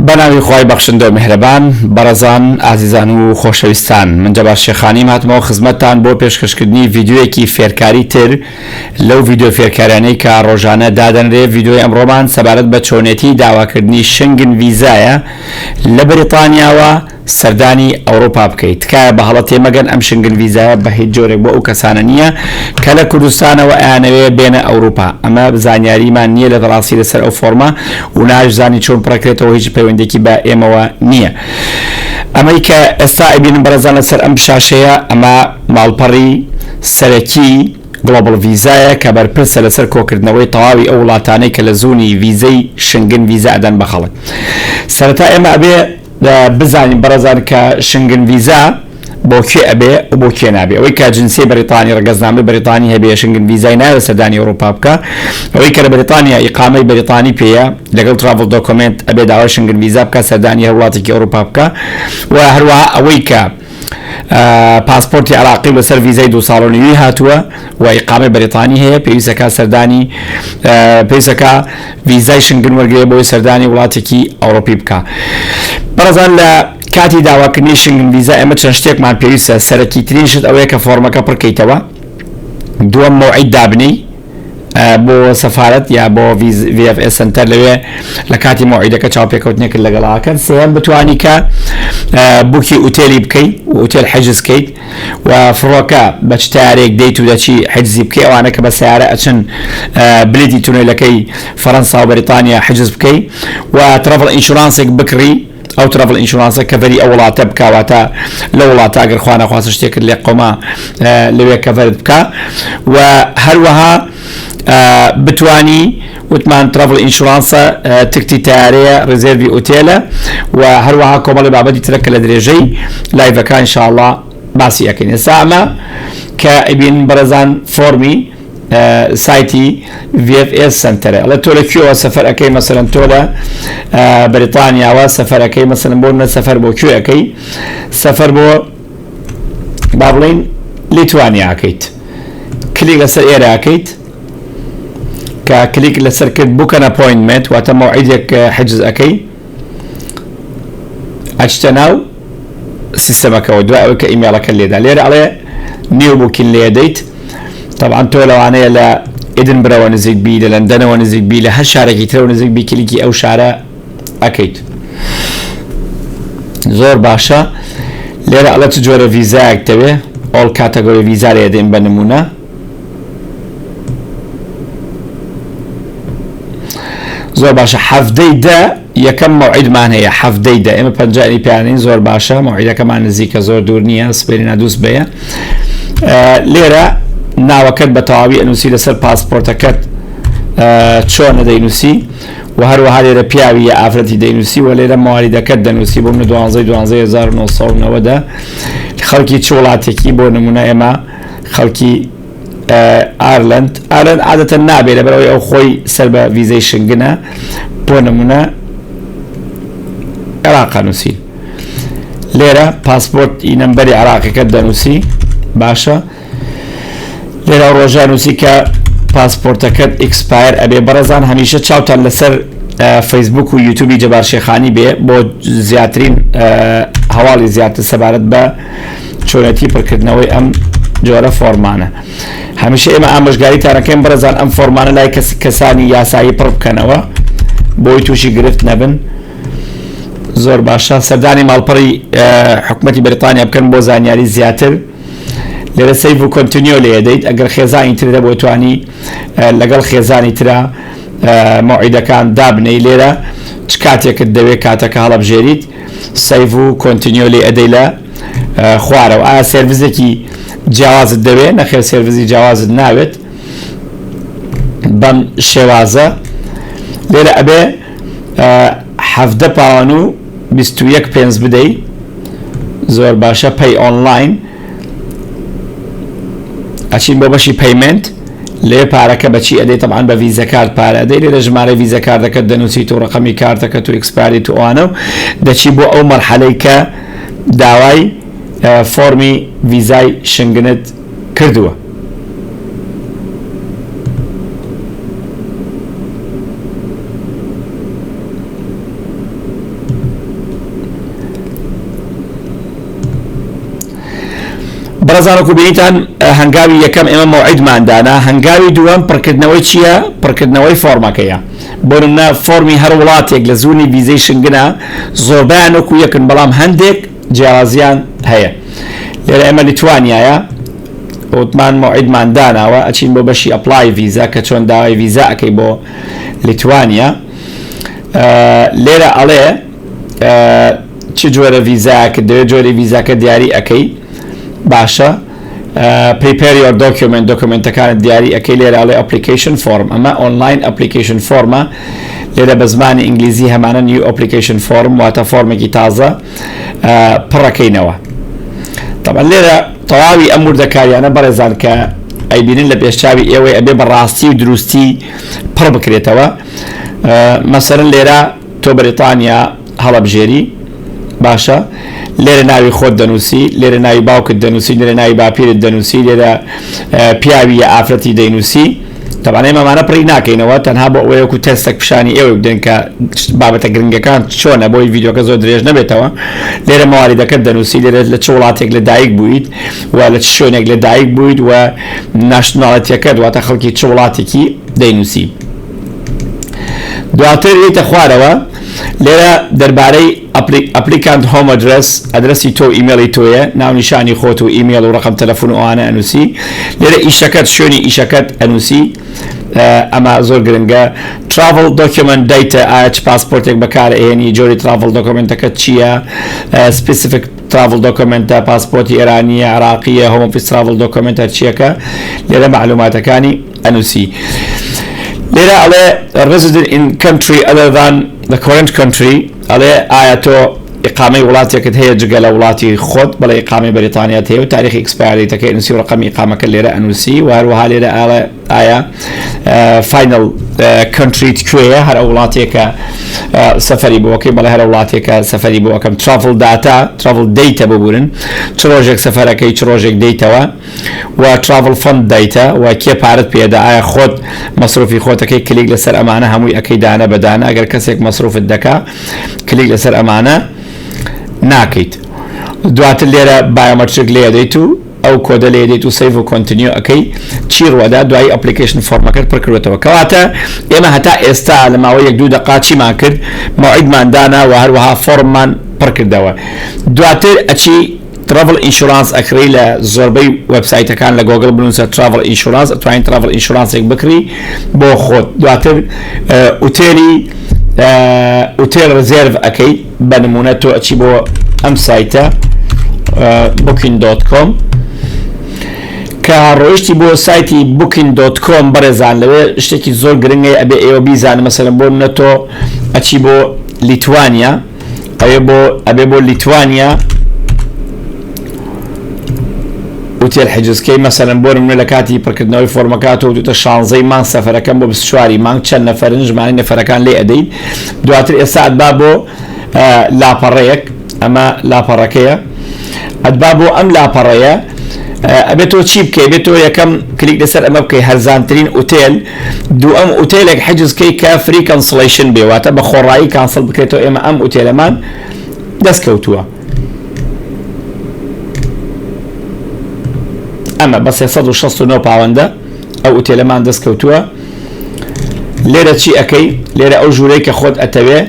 بەناوی خوای بەخشندە و میهرەبان، بەڕێزان، ئازیزان و خۆشەویستان، من جەبار شێخانیم هاتمەوە خزمەتتان بۆ پێشکەشکردنی ڤیدیۆیەکی فێرکاری تر لەو ڤیدیۆ فێرکاریانەی کە ڕۆژانە دادەنرێ، ڤیدیۆی ئەمڕۆمان سەبارەت بە چۆنێتی داواکردنی شنگن ڤیزایە لە بەریتانیاوە سەردانی ئەوڕوپا بکەیت. تکایە بە هەڵە تێمەگەن ئەم شنگن ڤیزایە بە هیچ جۆرێک بۆ ئەو کەسانە نییە کە لە کوردستانەوە ئەیانەوێ بێنە ئەوروپا. ئەمە زانیاریمان نییە لە ڕاستی لەسەر ئەو فۆڕمە و ناشزانین چۆن پڕەکرێتەوە هیچ پەیوەندیەکی بە ئێمەوە نییە. ئەمەی کە ئێستا ئەیبینن بەڕێزان لەسەر ئەم شاشەیە ئەمە ماڵپەڕی سەرەکی گڵۆبڵ ڤیزایە کە بەرپرسە لەسەر کۆکردنەوەی تەواوی ئەو وڵاتانەی کە لە زونی ڤیزەی شنگن ڤیزا ئەدەن بە خەڵک. سەرەتا ئێمە ئەبێ بزانین بەڕێزان کە شنگن ڤیزا بۆ کێ ئەبێ و بۆ کێ نابێ ئەوەی کە جنسیەی بەریتانی ڕەگەزنامەی بەریتانی هەبێ شنگن ڤیزای ناوێ سەردانی ئەوروپا بکا ئەوەی کە لە بەریتانیا ئیقامەی بەریتانی پێیە لەگەڵ travel document ئەبێ داوای شنگن ڤیزا بکا سەردانی هەر وڵاتێکی ئەوروپا بکا و هەروەها ئەوەی کە پاسپۆرتی عراقی و لەسەر ڤیزای دو ساڵ و نیوی هاتووە و ئیقامەی بەریتانی هەیە پێویستەکە سەردانی پێویستەکە ڤیزای شنگن وەرگێ بۆی سەردانی وڵاتێکی ئەوروپی بکە. بەڕێزان لە کاتی داواکردنی شنگن ڤیزا ئێمە چەند شتێکمان پێویستە سەرەکی ترین شت ئەوەیە کە فۆرمەکە پڕکەیتەوە دووەم مەوعید دابنێی بۆ سەفارەت یا بۆ VFS سنتەر لەوێ لە کاتی مەوعیدەکە چاوپێکەوتنێکت لەگەڵاکەن سێیەم بتوانی کە book ی ئوتێلی بکەی و ئوتێل حجز کەیت و فڕۆکە بە چ تەیارەیەک دێیت و دەچی حجزی بکەی ئەوانە کە بە سەیارە ئەچن بلیتی تونێلەکەی فەرەنسا و بەریتانیا حجز بکەی و travel insurance ێک بکڕی ئەو travel insurance ە cover ی ئەو وڵاتە بکا واتە لە وڵاتە ئەگەر خوا نەخواستە شتێکت لێ قەوما لەوێ cover ت بکا و هەروەها بتانی وتمان travel insurance ە تکتی تارەیە ڕزێرڤی ئوتێلە و هەروەها کۆمەڵی بابەتی ترە کە لە درێژەی live ەکە ئینشاءاللە باسی ئەکەین ئێستا ئەمە کە ئەبین بەڕێزان فۆرمی سایتی VFS سنتەرە ئەڵێ تۆ لە کوێوە سەفەر ئەەکەی مەسەرەن تۆ لە بەریتانیاوە سەفەرەکەی مەسەرەن بۆ نە سەفەر بۆ کوێ ئەەکەی سەفەر بۆ با بڵین لیتوانیا ئەکەیت کلیک لەسەر ئێرە ئەکەیت کە کلیک لەسەر کرد book an appointment واتە مەوعیدێک حجز ئەەکەی ئەچتە ناو سیستەمەکەوە دوای ئەوەی کە ئیمێڵەکە لێدا لێرە ئەڵێ new booking لێدەیت طبعا تۆ لەوانەیە لە ئیدنبرەوە نزیک بی لە لەندەنەوە نزیک بی لە هەر شارێکی ترەوە نزیک بی کلیکی ئەو شارە ئەکەیت زۆر باشە لێرە ئەڵێ چ جۆرە ڤیزایەک دەوێ all category visa لێدەین بە نمونە زۆر باشە حەڤدەی دە یەکەم مەوعیدمان هەیە حەڤدەی دە ئێمە پەنجانی پیانین زۆر باشە مەوعیدەکەمان نزیکە زۆر دوور نییە سپێری نادوست بەیە لێرە ناوەکەت بە تەواوی ئەنووسی لەسەر پاسپۆرتەکەت چۆنە دەینووسی و هەروەها لێرە پیاوی یا ئافرەتی دەینووسی و لێرە موالیدەکەت دەنووسی بۆ منە دوانزەی دوانزە 1990 خەڵکی چ وڵاتێکی بۆ نمونە ئێمە خەڵکی ئایرلەند ئایرلەند عادەتەن نابێ لەبەرئەوەی ئەو خۆی سەر بە ڤیزەی شنگنە بۆ نمونە عێراق نووسی لێرە پاسپۆرت ی نەمبەری عراقەکە دەنووسی باشە لێرە ڕۆژە نووسی کە پاسپۆرتەکەت expire ئەبێ بەڕێزان هەمیشە چاوتان لەسەر فەیسبوک و یوتوبی جەبار شێخانی بێ بۆ زیاترین هەواڵی زیاتر سەبارەت بە چۆنێتی پڕکردنەوەی ئەم جۆرە فۆرمانە هەمیشە ئێمە ئامۆژگاریتانەکەین بەڕێزان ئەم فۆرمانە لای کەس کەسانی یاسایی پڕ بکەنەوە بۆی تووشی گرفت نەبن زۆر باشە سەردانی ماڵپەڕی حکوومەتی بەریتانیا بکەن بۆ زانیاری زیاتر لێرە save و continue لێ دەیت ئەگەر خێزانی تر دەبۆ توانی لەگەڵ خێزانی ترە مەوعیدەکان دابنەی لێرە چ کاتێکت دەوێت کاتەکە هەڵەبژێریت save و continue لێ ئەدەی لە خوارەوە ئایا service ێکی جیاوازت دەوێت نەخێر service ی جیاوازت ناوێت بەم شێوازە لێرە ئەبێ حەڤدە پاوان و 21 پێنج بدەی زۆر باشە pay online ئەچین بۆ بەشی payment لێ پارەکە بەچی ئەدەی تەبعەن بە ڤیزە کارت پارە ئەدەی لێرە ژمارەی ڤیزە کارتەکەت دەنووسیت و ڕەقەمی کارتەکەت و expiry ت و ئەوانە و دەچی بۆ ئەو مەرحەلەی کە داوای فۆرمی ڤیزای شنگنت کردووە. بەڕێزان وەکو بینیتان هەنگاوی یەکەم ئێمە مەوعیدمان دانا، هەنگاوی دووەم پڕکردنەوەی چییە؟ پڕکردنەوەی فۆڕمەکەیە. بۆ نمونە فۆڕمی هەر وڵاتێک لە زوونی ڤیزەی شنگنە زۆربەیان وەکو یەکن بەڵام هەندێک جیاوازیان هەیە. لێرە ئێمە لیتوانیایە وتمان مەوعیدمان داناوە ئەچین بۆ بەشی apply visa کە چۆن داوای ڤیزا ئەکەی بۆ لیتوانیا. لێرە ئەڵێ چ جۆرە ڤیزایەکت دەوێت جۆری ڤیزاکە دیاری ئەکەی باشە prepare your document دۆکۆمنتەکانت دیاری ئەەکەی لێرە ئەڵێ application form ئەمە online application form ە لێرە بە زمانی ئینگلیزی هەمانە new application form واتە فۆرمێکی تازە پڕەکەینەوە طبعا لێرە تەواوی ئەم وردەکاریانە بەڕێزان کە ئەیبینن لە پێشچاوی ئێوەی ئەبێ بە ڕاستی و دروستی پڕ بکرێتەوە مەسەرن لێرە تۆ بەریتانیا هەڵەبژێری باشە لێرە ناوی خۆت دەنووسی لێرە ناوی باوکت دەنووسی لێرە ناوی باپیرت دەنووسی لێرە پیاوی یا ئافرەتی دەینووسی تەبعەن ئێمە ئەمانە پڕی ناکەینەوە تەنها بۆ ئەوەیە وەکو تێستێک پیشانی ئێوەی بدەین کە بابەتە گرنگەکان چۆنە بۆی ڤیدیۆکە زۆر درێژ نەبێتەوە لێرە مەوالیدەکەت دەنووسی لێرە لە چ وڵاتێک لە دایک بوویت و لە چ شوێنێک لە دایک بوویت و nationality ەکەت واتە خەڵکی چ وڵاتێکی دەینووسی دواتر یەیتە خوارەوە لێرە دەربارەی applicant home address ئەدرەسی تۆ و ئیمێڵی تۆیە ناونیشانی خۆت و ئیمێڵ و ڕقم تەلەفۆن و ئەوانە ئەنووسی لێرە ئیشەکەت شوێنی ئیشەکەت ئەنووسی ئەمە زۆر گرنگە travel document data ئایا چ پاسپۆرتێک بەکارئێنی جۆری travel document ەکەت چییە specific travel document ە پاسپۆرتی ئێرانیە عراقیە Home Office travel document هەرچیەکە لێرە معلوماتەکانی ئەنووسی لێرە ئەڵێ resident in country other than the current country ئەڵێ ئایا تۆ ئیقامەی وڵاتێکت هەیە جگە لە وڵاتی خۆت بەڵێ ئیقامەی بەریتانیات هەیە و تاریخی expire date ەکەی ئەنووسی و ڕقەمی ئیقامەکە لێرە ئەنووسی و هەروەها لێرە ئاڵێ ئایا final country ت کوێیە هەر ئەو وڵاتێکە سەفەری بۆ ئەکەی بەڵێ هەر وڵاتێکە سەفەری بۆ ئەکەم travel data travel date ە ببورن چ ڕۆژێک سەفەرەکەی چ ڕۆژێک دەیتەوە و travel fund data و کێ پارەت پێدا ئایا خۆت مەسروفی خۆتەکەی کلیک لەسەر ئەمانە هەمووی ئەەکەی دانە بەدانە ئەگەر کەسێک مەسروفت دەکا کلیک لەسەر ئەمانە ناکەیت دواتر لێرە biometric لێ دەیت و ئەو کۆدە لێ دێت و save و continue ئەەکەی چی ڕوەدا دوایی application form ەکەت پڕکردێتەوە کەواتە ئێمە هەتا ئێستا لە ماوەی یەک دوو دقا چیمان کرد مەوعیدمان دانا و هەروەها فۆرممان پڕکردەوە دواتر ئەچی travel insurance ئەکڕی لە زۆربەی وێبسایتەکان لە گۆگڵ بنووسە travel insurance ئەتوانین travel insurance ێک بکڕی بۆ خۆت دواتر ئوتێلی ئوتێل reserve ئەەکەی بە نمونە تۆ ئەچی بۆ ئەم سایتە booking.com کە ڕۆیشتی بۆ سایتی booking.com بەڕێزان لەوێ شتێکی زۆر گرنگەیە ئەبێ ئێوە بیزانن مەسەلەن بۆ نمونە تۆ ئەچی بۆ لیتوانیا ئەوێ بۆ ئەبێ بۆ لیتوانیا ئوتێل حجزکەی مەسەلەن بۆ نمونە لە کاتی پڕکردنەوەی فۆرمەکە تۆ وتوتە شانزەی مانگ سەفەرەکەم بۆ 24 مانگ چەند نەفەرن ژمارەی نەفەرەکان لێ ئەدەیت دواتر ئێستا ئەتبا بۆ لاپەڕەیەک ئەمە لاپەڕەکەیە ئەتبا بۆ ئەم لاپەڕەیە ئەبێت تۆ چی بکەی بێت تۆ یەکەم کلیک لەسەر ئەمە بکەی هەرزانترین ئوتێل دووەم ئوتێلێک حجز کەی کە free cancellation بێ واتە بە خۆڕایی cancel بکرێتەوە ئێمە ئەم ئوتێلەمان دەست کەوتووە ئەمە بە 369 پاوەندە ئەو ئوتێلەمان دەست کەوتووە لێرە چی ئەەکەی لێرە ئەو ژوورەی کە خۆت ئەتەوێ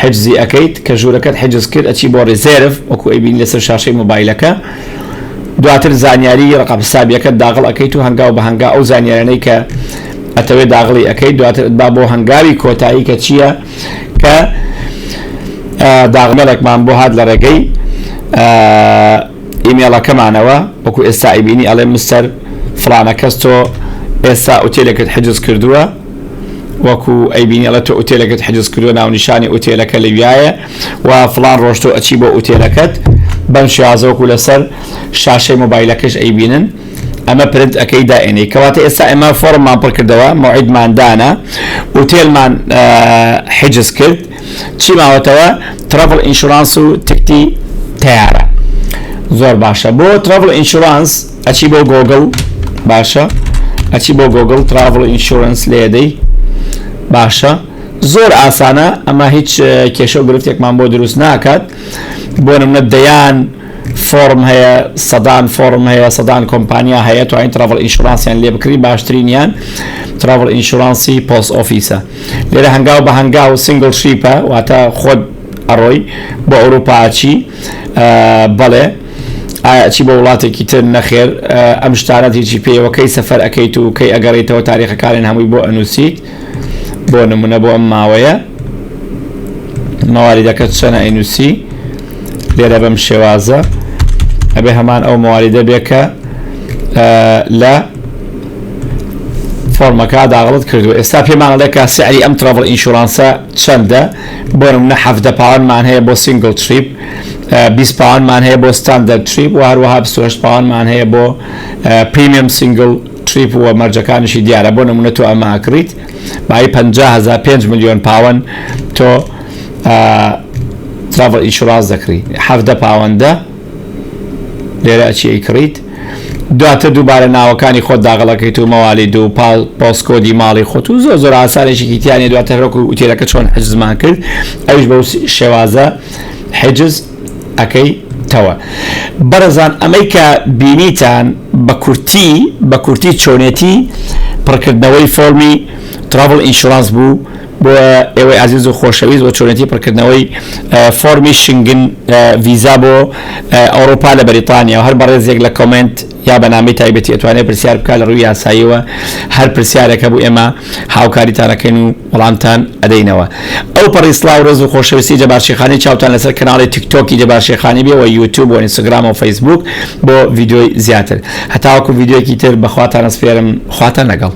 حجزی ئەەکەیت کە ژوورەکەت حجز کرد ئەچی بۆ reserve وەکو ئەیبین لەسەر شاشەی مۆبایلەکە دواتر زانیاری ڕەقەم حسابیەکەت داغڵ ئەکەیت و هەنگاو بە هەنگاو ئەو زانیارانەی کە ئەتەوێت داغڵی ئەکەیت دواتر با بۆ هەنگاوی کۆتایی کە چییە کە داغمێڵێکمان بۆ هات لە ڕێگەی ئیمێڵەکەمانەوە وەکو ئێستا ئەیبینی ئەڵێ مستەر فڵانە کەس تۆ ئێستا ئوتێلێکت حجز کردووە وەکو ئەیبینی ئەڵێ تۆ ئوتێلەکەت حجز کردووە ناونیشانی ئوتێلەکە لەویایە و فڵان ڕۆژ تۆ ئەچی بۆ ئوتێلەکەت بەم شێوازە وەکو لەسەر شاشەی مۆبایلەکەش ئەیبینن ئەمە پرنت ئەەکەی دائێنەی کەواتە ئێستا ئێمە فۆرممان پڕ کردەوە مەوعیدمان دانا ئوتێلمان حجز کرد چی ماوەتەوە travel insurance و تکتی تەیارە زۆر باشە بۆ travel insurance ئەچی بۆ گۆگڵ باشە ئەچی بۆ گۆگڵ travel insurance لێدەی باشە زۆر ئاسانە ئەمە هیچ کێشە و گرفتێکمان بۆ دروست ناکات بۆ نمونە دەیان. فۆرم هەیە، سەدان فۆرم هەیە، سەدان کۆمپانیا هەیە توانین travel insurance یان لێ بکڕی، باشترینیان travel insurance ی Post Office ە. لێرە هەنگاو بە هەنگاو single trip ە، واتە خۆت ئەڕۆی بۆ ئەوروپا ئەچی، بەڵێ ئایا ئەچی بۆ وڵاتێکی تر؟ نەخێر، ئەم شتانەت هیچی پێیەوە کەی سەفەر ئەکەیت و کەی ئەگەڕێیتەوە تاریخەکانیان هەمووی بۆ ئەنووسیت. بۆ نمونە بۆ ئەم ماوەیە مەوالیدەکە چەنە ئەینوسی لێرە بەم شێوازە ئەبێ هەمان ئەو مەوالیدە بێ کە لە فۆرمەکە داغڵت کردو ئێستا پێمان ئەڵێ کە سعری ئەم travel insurance ە چەندە بۆ نمونە 17 پاوەنمان هەیە بۆ single trip 20 پاوەنمان هەیە بۆ standard trip و هەروەها 28 پاوەنمان هەیە بۆ premium single trip و مەرجەکانیشی دیارە بۆ نمونە تۆ ئەمە ئەکڕیت بایی 50 هەزار 5 ملیۆن پاوەن تۆ travel insurance دەکڕی 17 پاوەندە لێرە ئەچی ئەیکڕیت دواتر دووبارە ناوەکانی خۆت داغڵەکەیت و مەوالید و postcode ی ماڵی خۆت و زۆر زۆر ئاسانێکی تیانە دواتر هەرۆک و ئوتێلەکە چۆن حجزمان کرد ئەویش بەو شێوازە حجز ئەکەی تەوە. بەڕێزان ئەمەی کە بینیتان بە کورتی بە کورتی چۆنێتی پڕکردنەوەی فۆرمی travel insurance بوو بۆ ئێوەی ئازیز و خۆشەویست بۆ چۆنێتی پڕکردنەوەی فۆرمی شنگن ڤیزا بۆ ئەوروپا لە بەریتانیا و هەر بەڕێزێک لە comment یا بە نامەی تایبەتی ئەتوانێت پرسیار بکات لە ڕووی یاساییەوە هەر پرسیارێک هەبوو ئێمە هاوکاریتان ئەکەین و وەڵامتان ئەدەینەوە. ئەوپەڕی سڵاو ڕێز و خۆشەویستی جەبار شێخانی چاوتان لەسەر کەناڵی تیک تۆکی جەبار شێخانی بێ وە یوتیوب و ئینستاگرام و فەیسبووک بۆ ڤیدیۆی زیاتر. هەتاوەکو ڤیدیۆیەکی تر بەخواتان ئەسپێرم خواتان لەگەڵ.